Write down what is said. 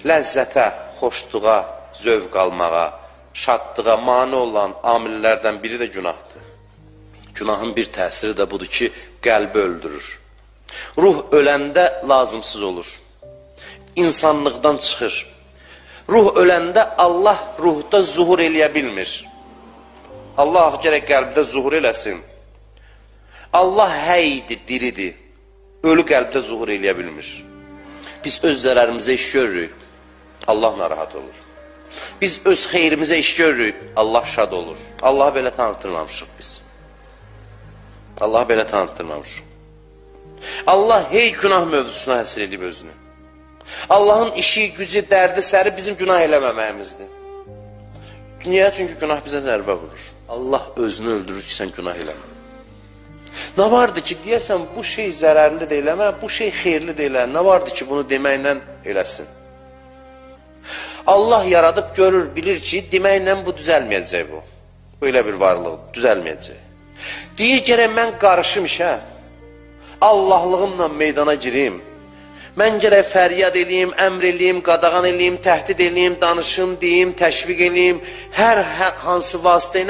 Ləzzətə, xoşluğa, zövq almağa, şadlığa mane olan amillərdən biri də günahdır. Günahın bir təsiri də budur ki, qəlbi öldürür. Ruh öləndə lazımsız olur. İnsanlıqdan çıxır. Ruh öləndə Allah ruhda zuhur eləyə bilmir. Allah gərək qəlbdə zuhur eləsin. Allah həydir, diridir. Ölü qəlbdə zuhur eləyə bilmir. Biz öz zərərimizə iş görürük. Allah narahat olur. Biz öz xeyrimizə iş görürük. Allah şad olur. Allahı belə tanıtdırmamışıq biz. Allahı belə tanıtdırmamışıq. Allah hey günah mövzusuna həsr edib özünü. Allahın işi, gücü, dərdi, səri bizim günah eləməməyimizdir. Niyə? Çünki günah bizə zərbə vurur. Allah özünü öldürür ki, sən günah eləmə. Nə vardı ki, deyəsən bu şey zərərli də eləmə, bu şey xeyirli də elə. Nə vardı ki, bunu deməklə eləsin. Allah yaradıb görür, bilir ki, deməklə bu düzəlməyəcək bu. Belə bir varlıq düzəlməyəcək. Deyir, gərək mən qarışım işə, Allahlığımla meydana girim. Mən gərək fəryad eləyim, əmr eləyim, qadağan eləyim, təhdid eləyim, danışım, deyim, təşviq eləyim. Hər hansı vasitə ilə